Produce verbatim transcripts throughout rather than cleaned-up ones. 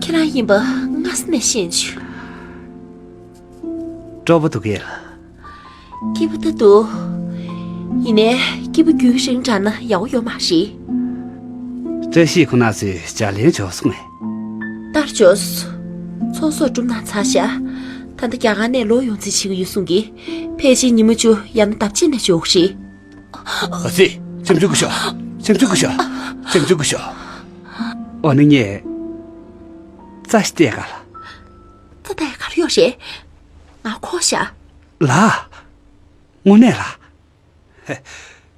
ཁྱེད་རང་ཡིན་པ་སྔ་ས་ནས་ཤེས་བྱུང་། སྤྲོ་པོ་འདུག་གས། སྐྱིད་པོ་ད་འདུག། ཡིན་ནའི་སྐྱིད་པོ་རྒྱུན་རིང་དྲགས་ན་ཡག་པོ་ཡོད་མ་རེད། བཀྲ་ཤིས་ཁོ་ན་ཚོས་ལྗགས་ལན་འབྱོར་སོང་ངས། ལྟར་འབྱོར་སོང་། ཚོགས་གསོག་སྒྲུབ་གནང་ཚར་ཤག། ད་ལྟ་རྒྱ་གར་ནས་ལོག་ཡོང་རྩིས་བྱེད་ཀྱི་ཡོད་གསུང་གི། ཕལ་ཆེར་ཉི་མ་བཅུ་ཡང་ན་ལྡབ་གཅིག་ནས་འབྱོར་གྱི་རེད། ཨ་ཙི། ལྕམ་ཆུང་སྐུ་ཞབས། ལྕམ་ཆུང་སྐུ་ཞབས། ལྕམ་ཆུང་སྐུ་ཞབས། འོ་ན་ངས་རྩྭ་ཞིག་བལྟས་ག་ལ། རྩྭ་ད་ཡ་ག་རེ་ཡོད་རེད། ང་ཁོ་ཤ། ལགས། དངོས་གནས་ལགས།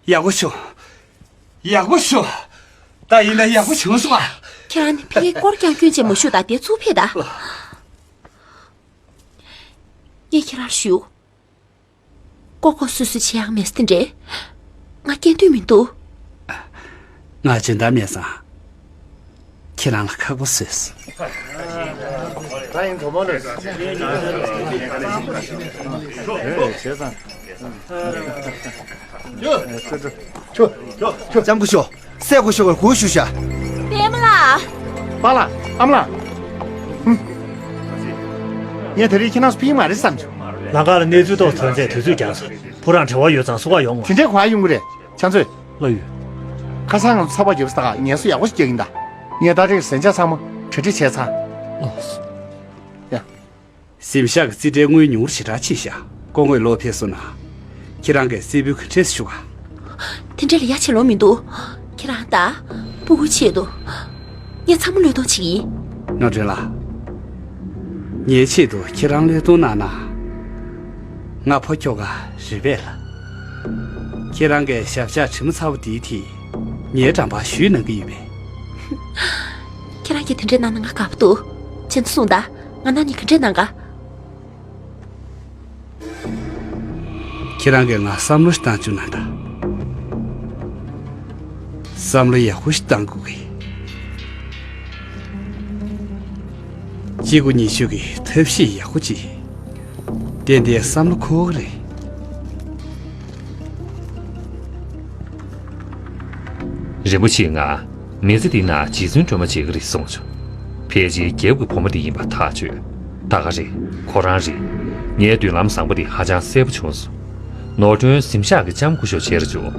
ཡག་པོ་བྱུང་། ཡག་པོ་བྱུང་། ད་ཡིན་ན་ཡག་པོ་བྱུང་སོང་ཨ། ཁྱེད་རང་ནི་ཕ་གིའི་སྐོར་ཀྱང་སྐྱོན་ཅན་མ་ཞུ་དང་དེ་ཚུར་ཕེབས་དང་། ངས་ཁྱེད་རང་ཞུ། ལྐོག་ལྐོག་སུད་སུད་བྱེད་ཡག་མེད་ས་དེ་འདྲས། ང་སྐྱེལ་འདོད་མི་འདུག། ང་སྦྱོང་བརྡར་མེད་ཙང་། ཁྱེད་རང་ལ་ཁག་པོ་བཟོས་སོང་། ད་ཡིན་གོ་མ་ལོས། ཨེ་བྱས་ཙང་། ལྕམ་སྐུ་ཞབས། སྲས་སྐུ་ཞབས་ཀྱིས་སྒུག་བཞུགས་ཤག། པད་མ་ལགས། པཱ་ལགས། ཨ་མ་ལགས། ཧུམ། ངས་ད་རེས་ཁྱེད་རང་ཚོ་ཕེབས་ཀྱི་མ་རེད་བསམ་བྱུང་། ལམ་ཁ་ལ་གནས་ཚུལ་ཏོག་ཙམ་ཐོན་ཚེ་དུས་ཚོད་འགྱངས་སོང་། ཁོ་རང་བྲེལ་བ་ཡོད་ཙང་བཟོ་ག་ཡོང་ངོ་། དེ་འདྲའི་གོ་ཡ་ཡོང་གི་རེད། ཕྱག་མཛོད། ལགས་ཡོད། ཁ་སང་ང་ཚོ་ཚགས་པར་བརྒྱབ་ས་དག་ངལ་གསོ་ཡག་པོ་ཞིག་རྒྱག་གིན་གདའ། ངས་ད་རེས་གཟན་ཆག་ཚང་མ་གྲ་སྒྲིག་བྱས་ཚར། ལགས་སོ། ཡ། གཟིམ་ཤག་གི་རྩིས་ཁྲའི་དངུལ་ཉུང་རུ་ཞེ་དྲག་ཕྱིན་ཤག། སྐུ་ངོ་ལོག་ཕེབས་སོང་ན། ཁྱེད་རང་གིས་རྩིས་འབུལ་ག་འདྲས་ཞུ་ག། དེ་འདྲ་ལ་ཡ་བྱེད་ལོང་མི་འདུག། ཁྱེད་རང་ད། སྤུ་གུའི་ཆེད་དུ། ངས་ཚང་མ་བློས་གཏོང་བྱེད་ཀྱི་ཡིན། ནོར་སྒྲོན་ལགས། ངའི་ཆེད་དུ་ཁྱེད་རང་བློས་གཏོང་གནང་ན། ང་ཕོ་ཁྱོ་ག་རེད་པས་ལགས། ཁྱེད་རང་གི་ཞབས་བཅགས་དྲི་མ་ཚ་བོ་འདིའི་ཐད། ངའི་འགྲམ་པར་བཞུགས་གནང་གི་ཡོད་པས། ཁྱེད་རང་གིས་དེ་འདྲས་གནང་ན་ང་དགའ་པོ་འདུག། བྱས་ཙང་གསུངས་དང་། ང་ནང་ནས་ག་འདྲས་གནང་ག། ཁྱེད་རང་གིས་ང་བསམ་བློ་ཞིག་བཏང་བཅུག་གནང་དང་། བསམ་བློ་ཡག་པོ་ཞིག་བཏང་དགོས་ཀྱི། གཅིག་པུ་ཉི་ཤུ་གི་ཐབས་ཤེས་ཡག་པོ་ཅིག། ཏན་ཏན་བསམ་བློ་འཁོར་གི་རེད། རིན་པོ་ཆེས་ང་མི་ཚེ་འདི་ན་རྗེ་བཙུན་སྒྲོལ་མ་མཇལ་གི་རེད་གསུངས་བྱུང་། ཕལ་ཆེར་རྒྱལ་པོའི་བུ་མོ་འདི་ཡིན་པ་ཐག་ཆོད། ད་ག་རེད། ཁོ་རང་རེད། ངའི་མདུན་ལམ་བཟང་པོ་འདི་ཧ་ཅང་གསལ་པོ་བྱུང་སོང་། ནོར་སྒྲོན་གཟིམ་ཤག་གི་ལྕམ་སྐུ་ཞབས་བྱས་ར་བྱུང་།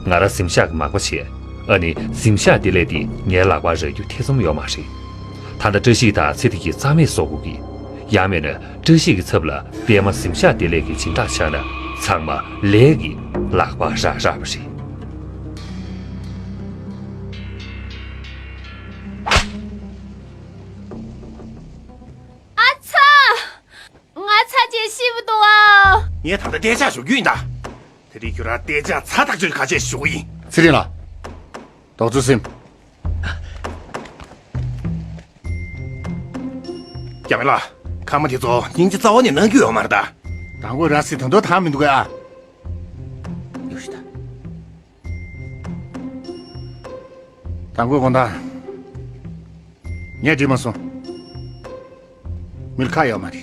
ང་རང་གཟིམ་ཤག་གི་མག་པ་བྱས། ཨ་ནི་གཟིམ་ཤག་འདི་ལས་འདི་ངའི་ལག་པར་རག་རྒྱུ་ཐེ་ཚོམ་ཡོད་མ་རེད། ད་ལྟ་བཀྲ་ཤིས་དང་ཚེ་བརྟན་གྱིས་རྩ་མེད་བཟོ་དགོས་ཀྱི། ཡང་མིན་ན་བཀྲ་ཤིས་ཀྱི་ཚབ་ལ་པད་མ་གཟིམ་ཤག་བདེ་ལེགས་ཀྱི་སྦྱིན་བདག་ཆགས་ན་ཚང་མ་ལས་ཀྱི་ལག་པ་རག་རག་པ་རེད། ཨ་ཚ། ང་ཚ་ཅེས་ཤི་བ་འདུག་ཨ། ངས་ད་ལྟ་རྟ་ལྕག་ཞོག་རྒྱུ་ཡིན་ད། དེ་རིང་ཁྱོད་རང་རྟ་ལྕག་ཚ་ཐག་ཆོད་ག་ཆད་ཞུ་གི་ཡིན། ཚེ་རིང་ལགས། རྡོག་ཚོད་ཟིན། རྒྱ་མེ་ལགས། ཁ་མ་དེ་ཚོ་སྙིང་རྗེ་རྩ་བ་ནས་གནང་རྒྱུ་ཡོད་མ་རེད་ད། དང་པོ་ར་སི་ད་དུང་ཐང་མི་འདུག་གས་ཨ། ཡོད་ཤི་ད། དང་པོ་དགོང་དག་ངས་འགྲིག་མ་སོང་། མིར་ཁ་ཡོད་མ་རེད།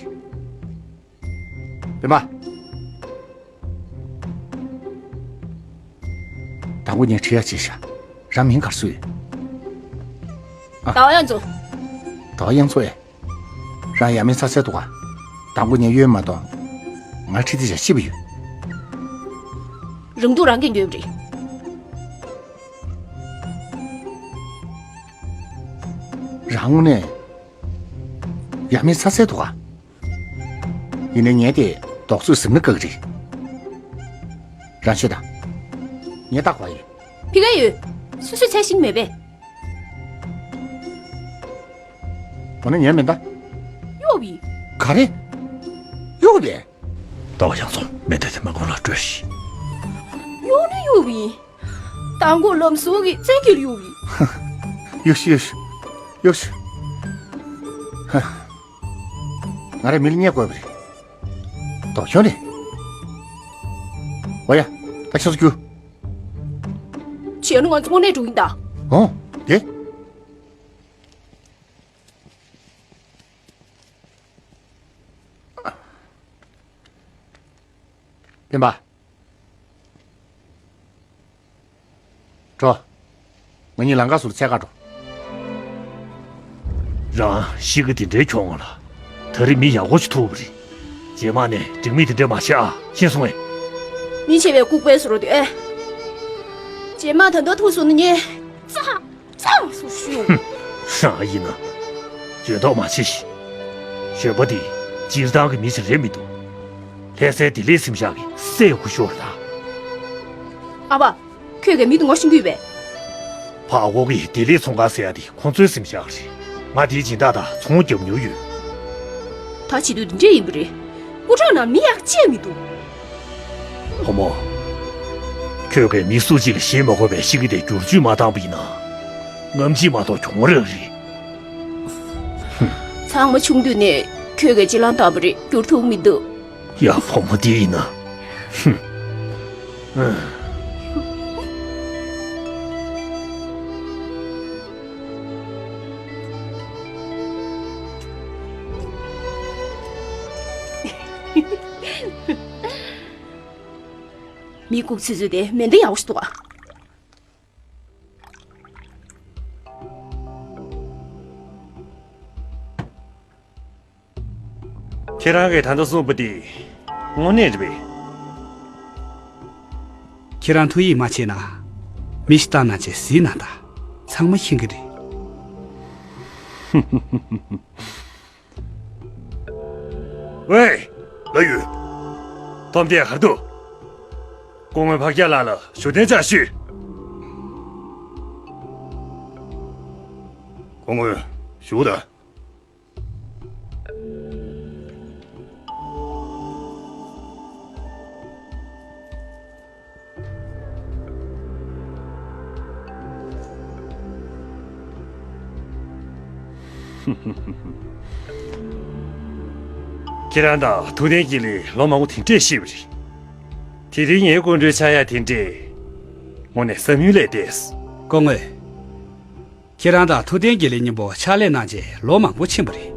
སྤེན་པ། དང་པོ་ངས་ཁྲིད་ཡ་བྱས་ཤག། རང་མིང་ག་རེ་ཟེར། ཟླ་བ་དབྱངས་མཚོ། ཟླ་བ་དབྱངས་མཚོ་ཨེ། རང་ཡ་མིན་ཚ་ཚ་འདུག་ག། དང་པོ་ངས་གཡོལ་མ་གཏོགས། ང་ཁྲིད་དེ་བྱ་ཤི་བ་ཡོད། རང་སྡུག་རང་གིས་འདོད་པ་རེད། རང་དངོས་གནས་ཡ་མིན་ཚ་ཚ་འདུག་ག། ཡིན་ནའི་ངས་དེ་རྡོག་ཚོད་ཟིན་ན་དགའ་གི་རེད། རང་ཤོད་དང་། ངས་བལྟ་དགོས་ཡོད། ཕི་ག་ཡོད། སུ་སུ་ཚད་ཤིང་མེད་པས། འོ་ན་ངས་མེད་ད། གཡོག་པི། ག་རེ། གཡོག་པི། ཟླ་བ་དབྱངས་མཚོ་མེ་མདའ་དེ་མ་གོང་ལ་སྤྲོད་ཤིག། གཡོག་ནི་གཡོག་པི། དང་པོ་ལམ་སྲོལ་གྱི་བཙན་གྱིས་གཡོག་པི། གཡོག་ཤི་གཡོག་ཤི་གཡོག་ཤི། ཧ། ང་རང་མི་ལ་བརྙས་དགོས་པ་རེད། ལྡོག་ཁྱོད་རེད། འོ་ཡ། ད་ཁྱོད་ཚོ་རྒྱུགས། བྱས་ན་ང་ཚོ་དངོས་གནས་འགྲོ་གི་ཡིན་ད། འོ། དེ། སྤེན་པ། འགྲོ། ང་གཉིས་ལམ་ཁ་ཟུར་ལ་ཕྱེད་ཀ་འགྲོ། རང་གཤིས་ཀ་དེ་འདྲའི་གྱོང་ལ། ད་རེས་མི་ཡག་པོ་ཞིག་ཐུག་པ་རེད། རྗེས་མ་ནས་འགྲིག་མེད་དེ་འདྲ་མ་བྱེད་ཨ། ཤེས་སོང་ངས། མི་བྱེད་པའི་ལྐུགས་པའི་བཟོ་འདྲ་དེ་ཨེ། རྗེས་མ་ད་དུང་ཐུག་སོང་ན་ངས་རྩ་རྩ་སུ་ཞུ། ཧུམ། རང་ཡིན་ན། འཇོན་ཐོག་མ་བྱེད་ཤིག་གཞོན་པ་འདི་སྤྱིར་བཏང་གི་མི་ཞིག་རེད་མི་འདུག་ལྷ་སའི་བདེ་ལེགས་གཟིམ་ཤག་གི་སྲས་སྐུ་ཞབས་རེད་ད། ཨ་ཕ། ཁྱོད་ཀྱིས་མི་དེ་ངོ་ཤེས་ཀྱི་ཡོད་པས། ཕ་གོ་གི་བདེ་ལེགས་ཚོང་ཁང་ཟེར་ཡ་དེ་ཁོང་ཚོའི་གཟིམ་ཤག་རེད། ང་དེའི་སྦྱིན་བདག་དང་ཚོང་རྒྱབ་མྱོང་ཡོད། ད་བྱེད་དུས་འདི་འདྲས་ཡིན་པ་རེད། སྐུ་དྲག་ནང་མི་ཡག་ཅིག་མི་འདུག་བུ་མོ། ཁྱོད་ཀྱིས་མི་སུ་གཅིག་ལ་ཞེད་མ་དགོས་པའི་གཤིས་ཀ་དེ་བསྒྱུར་བཅོས་མ་བཏང་པ་ཡིན་ན། རྔམ་བརྗིད་མ་གཏོགས་གྱོང་རག་རེད། ཚང་མ་ཆུང་དུས་ནས་ཁྱོད་ཀྱིས་ཅི་ལང་བཏང་པ་རེད། བསྒྱུར་ཐུབ་མི་འདུག་ཡ། བུ་མོ་འདི་ཡིན་ན། ཧུམ། མི་ལྐུགས་ཚོད་ཚོད་དེ་མེ་མདའ་ཡག་པོ་ཞིག་འདུག་ཨ། ཁྱེད་རང་གིས་ད་ལྟ་གསུངས་པ་དེ་དངོས་གནས་རེད་པས། ཁྱེད་རང་ཐུགས་ཡིད་མ་ཆེས་ན། མི་ཞིག་བཏང་ན་བྱས་གཟིགས་ན་ད། ཚང་མ་ཤེས་ཀྱི་རེད། ཝེ། ལོ་ཡུ། ཐོམ་དེ་གར་འདུག་སྐུ་ངོ་ཕག་སྐྱག་ལགས་ལ་བཞུགས་གདན་འཇགས་ཞུས། སྐུ་ངོ། བཞུགས་དང་། ཁྱེད་རང་དང་ཐུབ་བསྟན་དགེ་ལེགས་ལོ་མང་པོ་དེ་འདྲས་ཤེས་པ་རེད། དེ་རིང་ངའི་སྐུ་མགྲོན་ཆགས་ཡ་དེ་འདྲས། དངོས་གནས་བསམ་ཡུལ་ལས་འདས། སྐུ་ངོ། ཁྱེད་རང་དང་ཐུབ་བསྟན་དགེ་ལེགས་མཉམ་པོ་ཕྱག་ལས་གནང་བྱས་ལོ་མང་པོ་ཕྱིན་པ་རེད།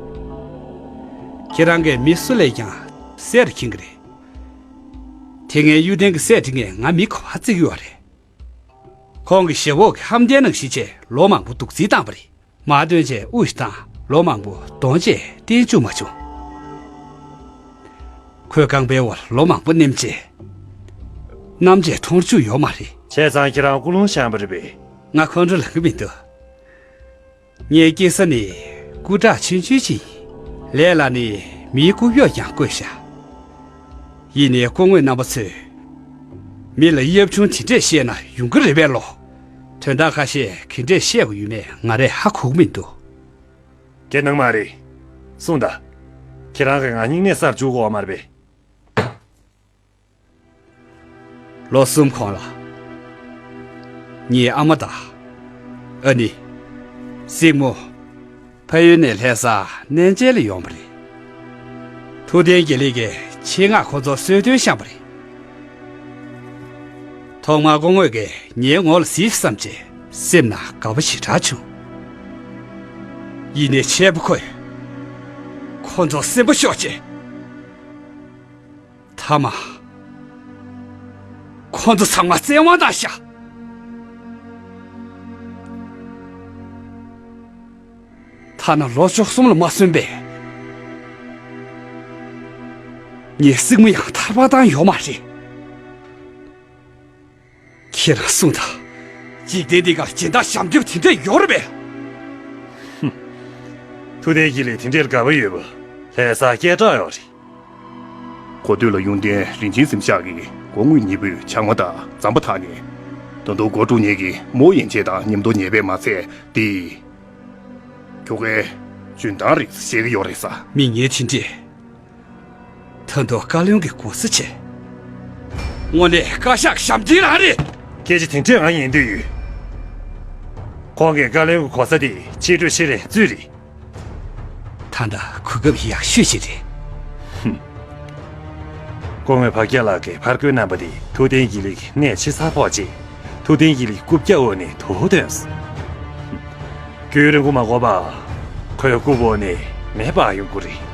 ཁྱེད་རང་གིས་མི་སུ་ལས་ཀྱང་གསལ་རུ་མཁྱེན་གྱི་རེད། དེ་སྔའི་གཡུ་ལྡན་གྱི་སྲས་དེ་ངས་ང་མི་ག་པར་བརྩི་གི་ཡོད་རེད། ཁོང་གི་ཞབས་འོག་གི་ཧམ་ལྡན་ནང་བཞིན་བྱས་ལོ་མང་པོ་སྡུག་རྩིས་བཏང་པ་རེད། མ་འདོན་བྱས་དབུ་ཞིག་བཏང་ལོ་མང་པོ་གདོང་བཅས་བསྟན་བཅུག་མ་བྱུང་། ཁོས་རྐང་པའི་འོག་ལོ་མང་པོ་མནན་བྱས། གནམ་བཅས་མཐོང་བཅུག་ཡོད་མ་རེད། བྱས་ཙང་ཁྱེད་རང་སྐུ་རླུང་བཞེངས་པ་རེད་པས། ང་ཁོང་ཁྲོ་ལངས་གི་མི་འདུག་ངའི་སྐྱེས་ས་ནི་སྐུ་དྲག་ཆུང་ཆུང་ཅིག་ཡིན། ལས་ལ་ནི་མིའི་སྐུ་གཡོག་ཀྱང་བསྐོས་ཤག་ཡིན་ནའི་སྐུ་ངོ་རྣམ་པ་ཚོས་མི་ལ་གཡབ་ཆུང་དེ་འདྲས་བཤད་ན་ཡོང་གི་རེད་པས་ལོ། དོན་དག་ཁ་ཤས་ག་འདྲས་བཤད་དགོས་ཡོད་མེད་ང་རས་ཧ་གོ་གི་མི་འདུག་དེ་སྣང་མ་རེད། གསུངས་དང་། ཁྱེད་རང་གིས་ང་སྙིང་ནད་སར་འཇུག་དགོས་པ་མ་རེད་པས། ལོ་གསུམ་གོང་ལ། ངའི་ཨ་མ་དང་། ཨ་ནེ། སྲིང་མོ། ཕ་ཡུལ་ནས་ལྷ་སར་གནས་མཇལ་ལ་ཡོང་བ་རེད། ཐུབ་བསྟན་དགེ་ལེགས་ཀྱིས་ཆེད་མངགས་ཁོ་ཚོར་གསོལ་སྟོན་བཤམས་པ་རེད། ཐོག་མར་སྐུ་ངོ་གིས་ངའི་ངོ་ལ་གཟིགས་བསམ་བྱས་སེམས་ནང་དགའ་པོ་ཞེ་དྲག་བྱུང་། ཡིན་ནའི་ཆེད་པོ་ཁོས་ཁོ་ཚོ་སེམས་པ་ཤོར་བྱས། མཐའ་མ། ཁོ་ཚོ་ཚང་མ་བཙན་དབང་བཏང་ཤག་ཐ་ན་ལོ་བཅུ་གསུམ་ལ་མ་སོན་པའི་ངའི་སྲིང་མོ་ཡང་ཐར་པ་བཏང་ཡོད་མ་རེད། ཁྱེད་རང་གསུངས་དང་། འཇིག་རྟེན་འདི་གར་སྦྱིན་བདག་ཞབས་འདྲེན་དེ་འདྲ་ཡོད་རེད་པས། ཧུམ། ཐུབ་བསྟན་དགེ་ལེགས་དེ་འདྲར་དགའ་པོ་ཡོད་པ། ལྷ་སར་སྐད་གྲགས་ཡོད་རེད། གོ་ཐོས་ལ་གཡུ་ལྡན་རིན་ཆེན་གཟིམ་ཤག་གི་སྐུ་ངོ་གཉིས་པོས་ཇ་མངར་དང་རྩམ་པ་འཐག་ནས། ད་དུང་སྒོ་དཀྲུག་མཁན་གྱི་མོ་ཡན་ཆད་དང་མཉམ་དུ་ཉལ་བས་མ་ཚད་དེ། ཁྱོ་གའི་འཇོན་ཐང་རེད་ཟེར་བཤད་ཀྱི་ཡོད་རེད་ས། མི་ངན་དེ་འདྲས། ད་དུང་བཀའ་བློན་གྱི་གོ་ས་བྱས། དངོས་གནས་བཀའ་ཤག་ཞབས་འདྲེན་རང་རེད། སྐད་ཆ་དེ་འདྲས་ང་ཉན་འདོད་ཡོད། ཁོང་གིས་བཀའ་བློན་གྱི་གོ་ས་དེ་ཕྱི་དྲོ་ཕྱི་རེ་རྩོད་རེད། ད་ལྟ་གོ་སྐབས་ཡག་ཤོས་ཤིག་རེད། ཧུམ། སྐུ་ངོ་ཕག་སྐྱག་ལགས་ཀྱིས་ཕར་རྒོལ་གནང་པ་དེ་ཐུབ་བསྟན་དགེ་ལེགས་ཀྱི་གནས་ཕྱི་གསར་ཕོག་རྗེས། ཐུབ་བསྟན་དགེ་ལེགས་རྐུབ་བཀྱག་འོག་ནས་དུག་བཏོན་སོང་། ཧུམ། རྒྱུན་རིང་པོ་མ་འགོར་བར། ཁོའི་རྐུབ་འོག་ནས་མེ་འབར་ཡོང་གི་རེད།